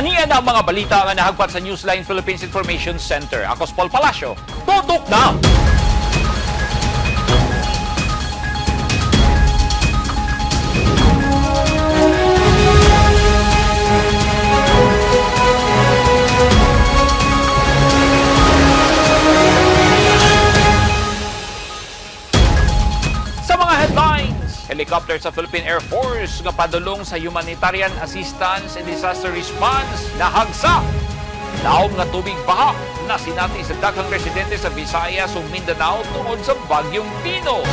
Aniya na ang mga balita nga nahagpat sa Newsline Philippines Information Center. Ako si Paul Palacio. Tutok na! Sa mga headlines, helicopter sa Philippine Air Force nga padulong sa humanitarian assistance and disaster response nahagsa. Laom nga tubig baha na sinati sa daghang residente sa Visayas ug Mindanao tungod sa Bagyong Tino.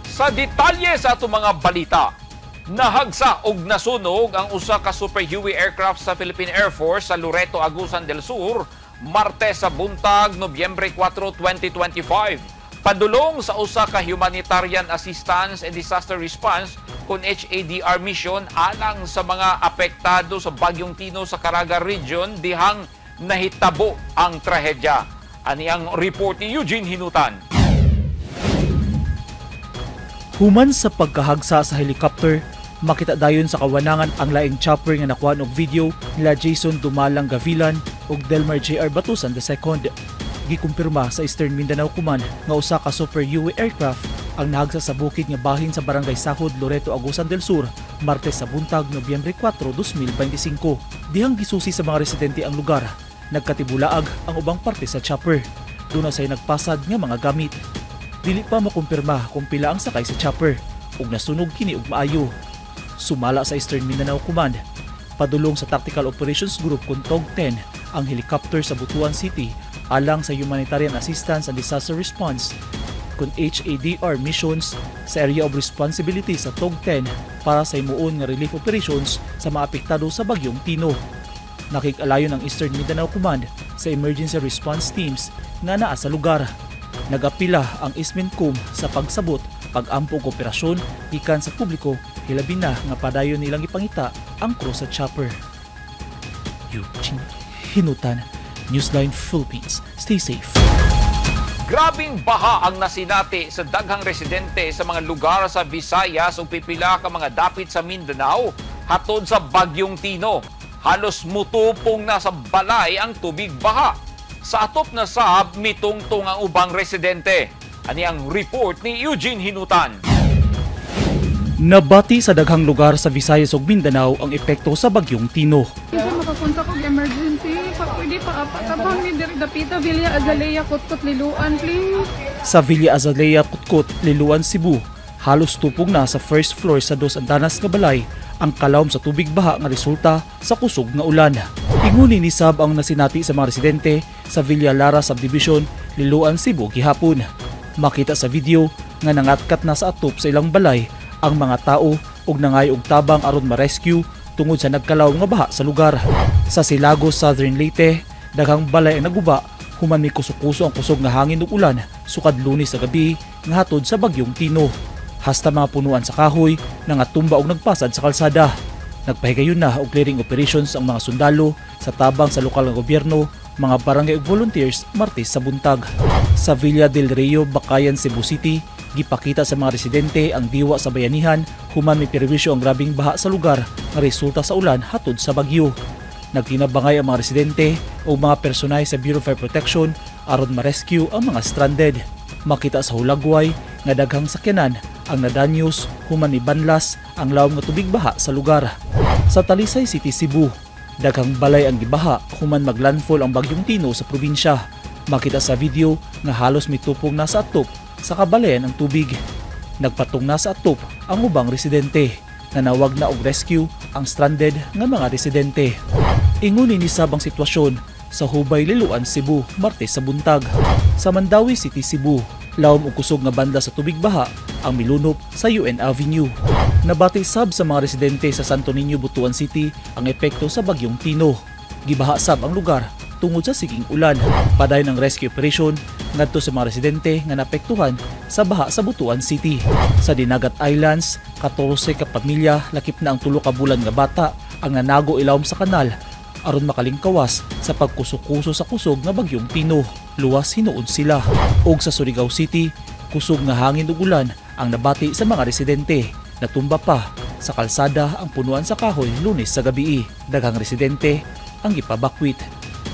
Sa detalye sa atong mga balita, nahagsa og nasunog ang usa ka Super Huey aircraft sa Philippine Air Force sa Loreto, Agusan del Sur, Martes sa buntag, Nobyembre 4, 2025. Padulong sa usa ka humanitarian assistance and disaster response kon HADR mission alang sa mga apektado sa Bagyong Tino sa Caraga Region dihang nahitabo ang trahedya. Ani ang report ni Eugene Hinutan. Human sa pagkahagsa sa helicopter, makita dayon sa kawanangan ang laing chopper nga nakuhaan og video nila Jason Dumalang Gavilan ug Delmar J.R. Batusan II. Gikumpirma sa Eastern Mindanao Command nga usa ka Super Huey aircraft ang nahagsa sa bukid nga bahin sa Barangay Sahod, Loreto, Agusan del Sur, Martes sa buntag, Nobyembre 4, 2025. Dihang gisusi sa mga residente ang lugar, nagkatibulaag ang ubang parte sa chopper. Doon na say nagpasad nga mga gamit. Dili pa makumpirma kung pila ang sakay sa chopper ug nasunog kini og maayo. Sumala sa Eastern Mindanao Command, padulong sa Tactical Operations Group kun TOG 10 ang helicopter sa Butuan City alang sa Humanitarian Assistance and Disaster Response kun HADR missions sa Area of Responsibility sa TOG 10 para sa himuon nga relief operations sa mga apektado sa Bagyong Tino. Nakig-alayon ang Eastern Mindanao Command sa emergency response teams nga naa sa lugar. Nagapila ang Eastmincom sa pagsabot, pag-ampo og operasyon gikan sa publiko, hilabi na nga padayon nilang ipangita ang crew sa chopper. Eugene Hinutan, Newsline Philippines. Stay safe. Grabing baha ang nasinati sa daghang residente sa mga lugar sa Visayas ug pipila ka mga dapit sa Mindanao hatod sa Bagyong Tino. Halos mutupong na sa balay ang tubig baha. Sa atop na sab, mitungtong ang ubang residente. Ani ang report ni Eugene Hinutan. Nabati sa daghang lugar sa Visayas ug Mindanao ang epekto sa Bagyong Tino. Kasi makapunta kog emergency, pa, pwede pa apatabang ni diri dapita Villa Azalea, Kutkut, Liloan, please. Sa Villa Azalea, Kutkut, Liloan, Cebu, halos tupong na sa first floor sa Dos Andanas nga balay ang kalawom sa tubig baha nga resulta sa kusog nga ulan. Inguni ni sab ang nasinati sa mga residente sa Villa Lara Subdivision, Liloan, Cebu gihapon. Makita sa video nga nangatkat na sa atop sa ilang balay ang mga tao ug nangay og tabang aron ma-rescue tungod sa nagkalawom nga baha sa lugar. Sa Silago, Southern Leyte, daghang balay ang naguba human may kuso-kuso ang kusog nga hangin ug ulan sukad Lunes sa gabi nga hatod sa Bagyong Tino. Hasta mga punuan sa kahoy nangatumba og nagpasad sa kalsada. Nagpahigayon na og clearing operations ang mga sundalo sa tabang sa lokal nga gobyerno, mga barangay ug volunteers Martes sa buntag. Sa Villa del Rio, Bacayan, Cebu City, gipakita sa mga residente ang diwa sa bayanihan human may perwisyo ang grabing baha sa lugar nga resulta sa ulan hatod sa bagyo. Nagtinabangay ang mga residente o mga personay sa Bureau of Fire Protection aron ma-rescue ang mga stranded. Makita sa hulagway nga daghang sakyanan ang nadanyos human ni banlas ang lawom nga tubig baha sa lugar. Sa Talisay City, Cebu, daghang balay ang gibaha human maglandfall ang Bagyong Tino sa probinsya. Makita sa video nga halos mitupong na sa atop sa kabalayan ang tubig. Nagpatong na sa atop ang ubang residente. Nanawag na og rescue ang stranded nga mga residente. Inguni ni sab ang sitwasyon sa Hubay, Liloan, Cebu, Martes sa buntag. Sa Mandaue City, Cebu, lawom og kusog nga banda sa tubig baha ang milunop sa UN Avenue. Nabati sab sa mga residente sa Santo Niño, Butuan City ang epekto sa Bagyong Tino. Gibaha sab ang lugar tungod sa siging ulan. Padayon ang rescue operation ngadto sa mga residente nga naapektuhan sa baha sa Butuan City. Sa Dinagat Islands, 14 ka pamilya lakip na ang 3 ka bulan nga bata ang nanago ilawom sa kanal aron makalingkawas sa pagkuso-kuso sa kusog nga Bagyong Tino. Luwas hinuon sila. Og sa Surigao City, kusog nga hangin ug ulan ang nabati sa mga residente. Natumba pa sa kalsada ang punuan sa kahoy Lunes sa gabi. Daghang residente ang gipabakwit.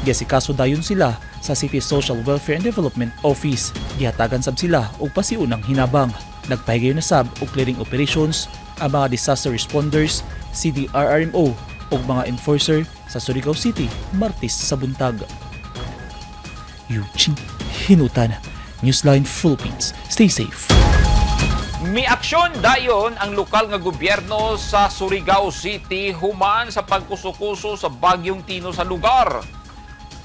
Giasikaso dayon sila sa City Social Welfare and Development Office. Gihatagan sab sila og pasiunang hinabang. Nagpahigayon na sab og clearing operations ang mga disaster responders, CDRRMO ug mga enforcer sa Surigao City Martes sa buntag. Eugene Hinutan, Newsline Philippines. Stay safe. Miaksyon dayon ang lokal nga gobyerno sa Surigao City human sa pagkuso-kuso sa Bagyong Tino sa lugar.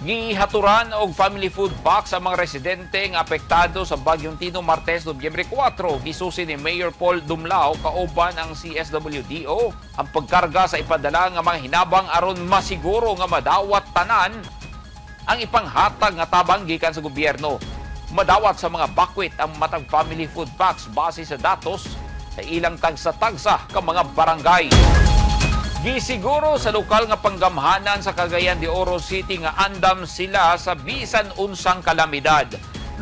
Gihaturan og family food box ang mga residente nga apektado sa Bagyong Tino Martes, Nobyembre 4. Gisusi ni Mayor Paul Dumlao kauban ang CSWDO ang pagkarga sa ipadala nga mga hinabang aron masiguro nga madawat tanan ang ipanghatag nga tabang gikan sa gobyerno. Madawat sa mga bakwit ang matag family food box base sa datos sa ilang tagsa-tagsa ka mga barangay. Gisiguro sa lokal nga panggamhanan sa Cagayan de Oro City nga andam sila sa bisan unsang kalamidad.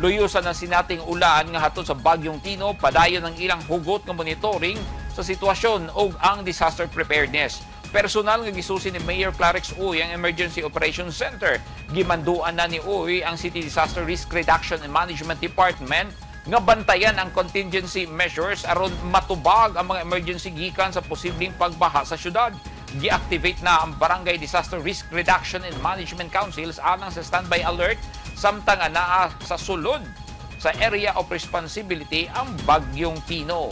Luyusan ang sinating ulan nga hatod sa Bagyong Tino, padayon ang ilang hugot nga monitoring sa sitwasyon ug ang disaster preparedness. Personal nga gisusi ni Mayor Clarex Uy ang Emergency Operations Center. Gimanduan na ni Uy ang City Disaster Risk Reduction and Management Department nga bantayan ang contingency measures aron matubag ang mga emergency gikan sa posibleng pagbaha sa syudad. Gi-activate na ang Barangay Disaster Risk Reduction and Management Councils alang sa standby alert samtang anaa sa sulod sa area of responsibility ang Bagyong Tino.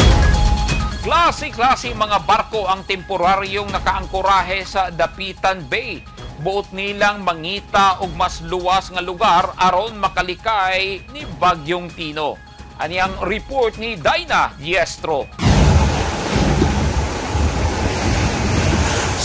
Klase-klase mga barko ang temporaryong nakaangkorahe sa Dapitan Bay. Buot nilang mangita og mas luwas nga lugar aron makalikay ni Bagyong Tino. Ani ang report ni Daina Diestro.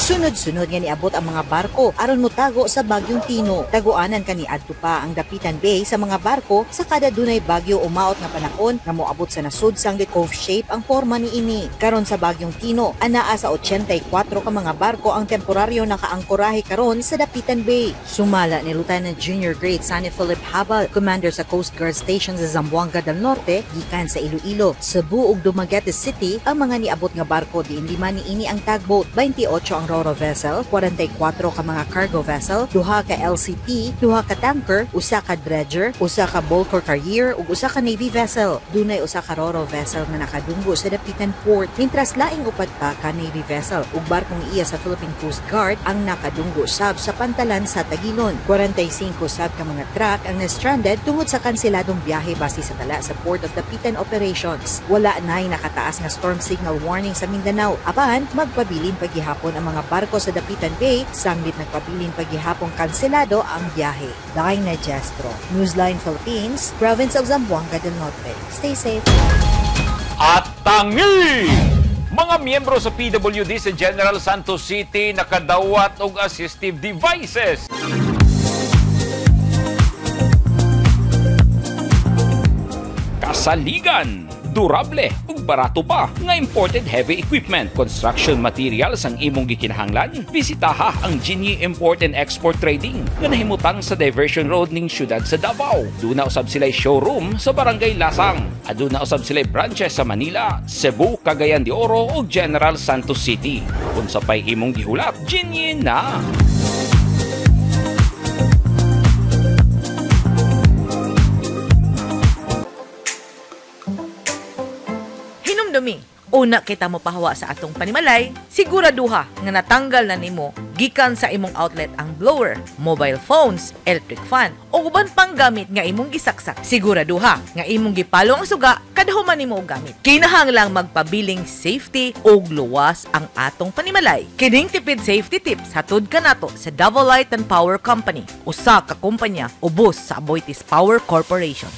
Sunod-sunod nga niabot ang mga barko aron motago sa Bagyong Tino. Taguanan kaniadto pa ang Dapitan Bay sa mga barko sa kada dunay bagyo o maot nga panahon nga moabot sa nasud sang cove shape ang forma niini. Karon sa Bagyong Tino, anaa sa 84 ka mga barko ang temporaryo nakaangkorahe karon sa Dapitan Bay. Sumala ni Lieutenant Junior Grade Sunny Philip Habal, commander sa Coast Guard Station sa Zamboanga del Norte, gikan sa Iloilo, Cebu ug Dumaguete City ang mga niabot nga barko, diin lima niini ang tugboat, 28 ang Roro vessel, 44 ka mga cargo vessel, 2 ka LCT, 2 ka tanker, 1 ka dredger, 1 ka bulker carrier ug 1 ka navy vessel. Dunay 1 ka Roro vessel nga nakadunggo sa Dapitan Port, mintras laing 4 pa ka navy vessel ug barkong iya sa Philippine Coast Guard ang nakadunggo sab sa pantalan sa Tagilon. 45 sab ka mga truck ang na-stranded tungod sa kanseladong biyahe base sa tala sa Port of Dapitan Operations. Wala nay nakataas nga storm signal warning sa Mindanao, apan magpabilin paghihapon ang mga barko sa Dapitan Bay, sanglit nagpabilin paghihapong kanselado ang biyahe. Daina Gestro, Newsline Philippines, Province of Zamboanga del Norte. Stay safe. At tangi! Mga miyembro sa PWD sa General Santos City nakadawat og assistive devices. Kasaligan, durable ug barato pa nga imported heavy equipment, construction materials ang imong gikinahanglan. Bisitaha ang Genie Import and Export Trading nga nahimutang sa Diversion Road ning syudad sa Davao. Duna usab sila'y showroom sa Barangay Lasang. Aduna usab sila'y branches sa Manila, Cebu, Cagayan de Oro ug General Santos City. Unsa pay imong gihulat, Genie na. Hinumdumi, una kita mo pahawa sa atong panimalay, siguraduha nga natanggal na nimo gikan sa imong outlet ang blower, mobile phones, electric fan, o uban pang gamit nga imong gisaksak. Siguraduha nga imong gipalo ang suga kada human nimo og gamit. Kinahanglang magpabiling safety ug luwas ang atong panimalay. Kining tipid safety tips hatod kanato sa Davao Light and Power Company, usa ka kumpanya ubos sa Aboitiz Power Corporation.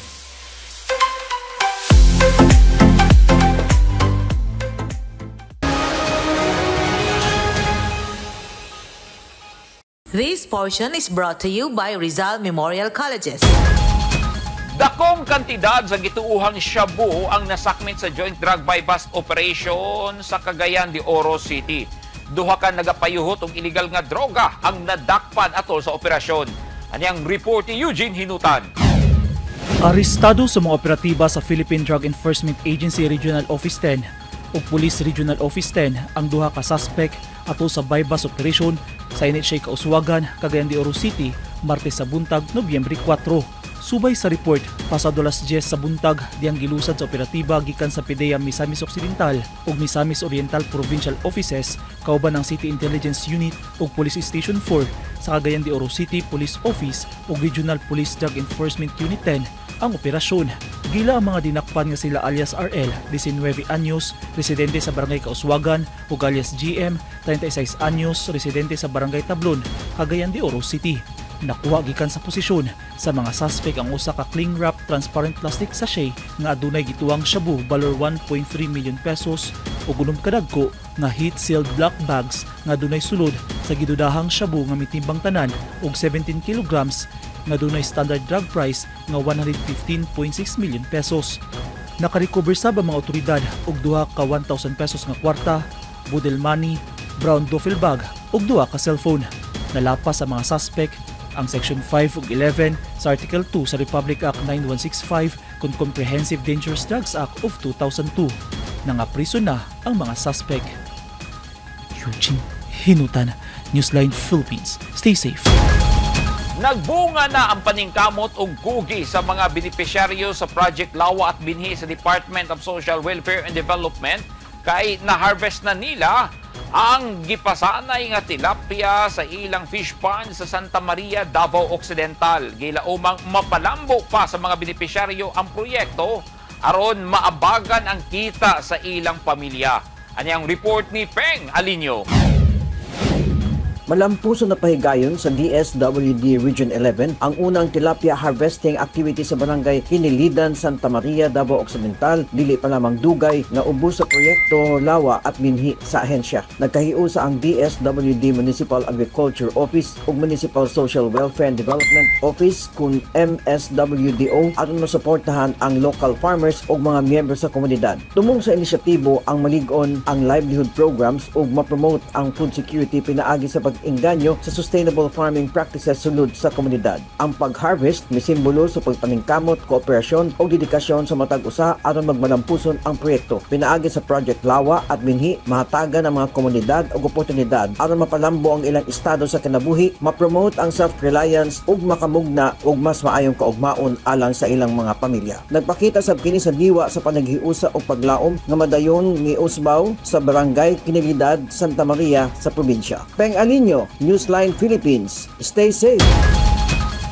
This portion is brought to you by Rizal Memorial Colleges. Dakong kantidad sa gituuhang shabu ang nasakmit sa joint drug buy-bust operation sa Cagayan de Oro City. Duha ka nagapayuhot og illegal nga droga ang nadakpan atol sa operasyon. Ani ang report ni Eugene Hinutan. Arestado sa mga operatiba sa Philippine Drug Enforcement Agency Regional Office 10 ug Police Regional Office 10 ang duha ka suspect ato sa buy-bust operation sa NHA Kauswagan, Cagayan de Oro City, Martes sa buntag, Nobyembre 4. Subay sa report, pasado alas 10 sa buntag, diyang gilusad sa operatiba gikan sa PDEA Misamis Occidental ug Misamis Oriental Provincial Offices kauban ng City Intelligence Unit ug Police Station 4 sa Cagayan de Oro City Police Office ug Regional Police Drug Enforcement Unit 10 ang operasyon. Gila ang mga dinakpan nga sila alias RL, 19 anyos, residente sa Barangay Kauswagan, ug alias GM, 36 anyos, residente sa Barangay Tablon, Cagayan de Oro City. Nakuha gikan sa posisyon sa mga suspect ang usa ka cling wrap transparent plastic sachet nga adunay gituwang shabu balor 1.3 million pesos ug unom ka dagko nga heat sealed black bags nga adunay sulod sa gidudahang shabu nga mitimbang tanan og 17 kilograms nga adunay standard drug price nga 115.6 million pesos. Nakarecover sab ang mga otoridad og duha ka 1,000 pesos nga kwarta, budel money, brown duffel bag ug duha ka cellphone. Nalapas sa mga suspect ang Section 5 ug 11 sa Article 2 sa Republic Act 9165 kon Comprehensive Dangerous Drugs Act of 2002. Nangapriso na ang mga suspect. Eugene Hinutan, Newsline Philippines. Stay safe. Nagbunga na ang paningkamot og kugi sa mga benepisyaryo sa Project Lawa at Binhi sa Department of Social Welfare and Development kay na-harvest na nila ang gipasanay nga tilapia sa ilang fish pond sa Santa Maria, Davao Occidental. Gilaumang mapalambo pa sa mga benepisyaryo ang proyekto aron maabagan ang kita sa ilang pamilya. Ani ang report ni Peng Alinio. Malampuso na pahigayon sa DSWD Region 11 ang unang tilapia harvesting activity sa barangay Kinilidan, Santa Maria, Davao Occidental, dili pa lamang dugay nga ubos sa proyekto Lawa at Binhi sa ahensya. Nagkahiusa ang DSWD Municipal Agriculture Office ug Municipal Social Welfare and Development Office kun MSWDO aron masuportahan ang local farmers ug mga miyembro sa komunidad. Tumong sa inisyatibo ang malig-on ang livelihood programs ug ma-promote ang food security pinaagi sa pag-engganyo sa sustainable farming practices sulod sa komunidad. Ang pag-harvest misimbolo sa pagpaningkamot, kooperasyon o dedikasyon sa matag usa aron magmalampuson ang proyekto. Pinaagi sa Project Lawa at Binhi, mahatagan ang mga komunidad og oportunidad aron mapalambo ang ilang estado sa kinabuhi, ma-promote ang self-reliance ug makamugna og mas maayong kaugmaon alang sa ilang mga pamilya. Nagpakita sab kini sa diwa sa panaghiusa og paglaom nga madayon ni Usbaw sa Barangay Kinilidad, Santa Maria sa probinsya. Peng Alinio, Newsline Philippines. Stay safe.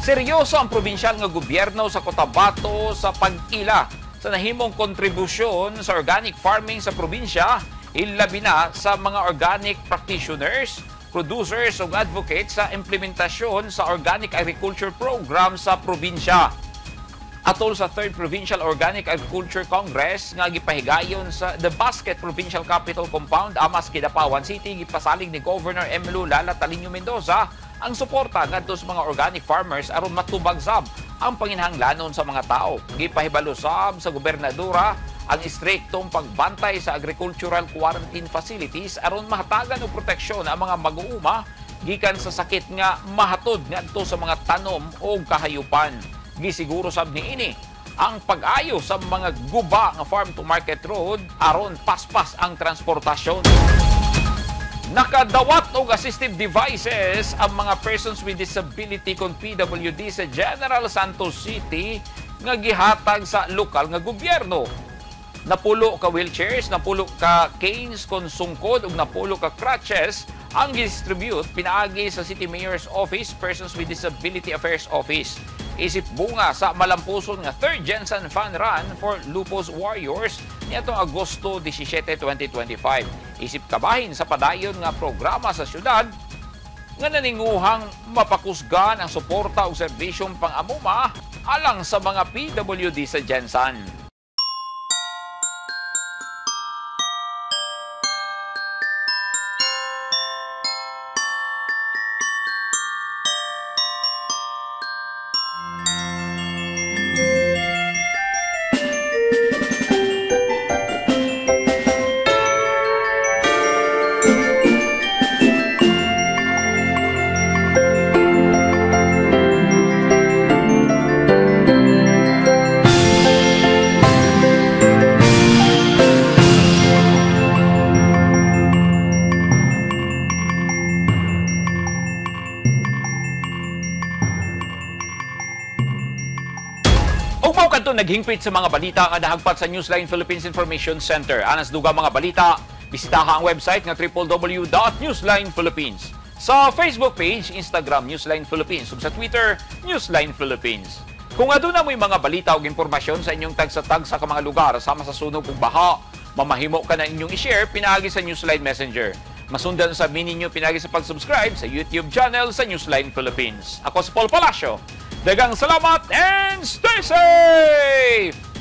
Seryoso ang probinsyal nga gobyerno sa Cotabato sa pag-ila sa nahimong kontribusyon sa organic farming sa probinsya, ilabi na sa mga organic practitioners, producers ug advocates sa implementasyon sa organic agriculture program sa probinsya. Atol sa 3rd Provincial Organic Agriculture Congress nga gipahigayon sa The Basket Provincial Capital Compound, Amas, Kidapawan City, gipasalig ni Governor Emmylou Lala Taliño Mendoza ang suporta ngadto sa mga organic farmers aron matubag sab ang panginahanglanon sa mga tao. Gipahibalo sab sa gobernadora ang istriktong pagbantay sa agricultural quarantine facilities aron mahatagan og proteksyon ang mga mag-uuma gikan sa sakit nga mahatod ngadto sa mga tanom o kahayupan. Gisiguro sab niini ang pag-ayo sa mga guba nga farm to market road aron paspas ang transportasyon. Nakadawat og assistive devices ang mga persons with disability kon PWD sa General Santos City nga gihatag sa lokal nga gobyerno. Napulo ka wheelchairs, napulo ka canes kon sungkod ug napulo ka crutches ang gidistribute pinaagi sa City Mayor's Office, Persons with Disability Affairs Office. Isip bunga sa malampuson nga 3rd Jensen Fun Run for Lupus Warriors niadtong Agosto 17, 2025. Isip kabahin sa padayon nga programa sa syudad nga naninguhang mapakusgan ang suporta ug serbisyong pang-amuma alang sa mga PWD sa Jensen. Kadto naghingpit sa mga balita nga nahagpat sa Newsline Philippines Information Center. Anas dugang mga balita, bisitaha ang website nga www.newslinephilippines. Sa Facebook page, Instagram, Newsline Philippines, ug sa Twitter, Newsline Philippines. Kung aduna mo'y mga balita o impormasyon sa inyong tagsa-tagsa ka mga lugar sama sa sunog ug baha, mamahimo ka na inyong i-share pinaagi sa Newsline Messenger. Masundan sa ninyo pinaagi sa pag-subscribe sa YouTube channel sa Newsline Philippines. Ako si Paul Palacio. Daghang salamat and stay safe!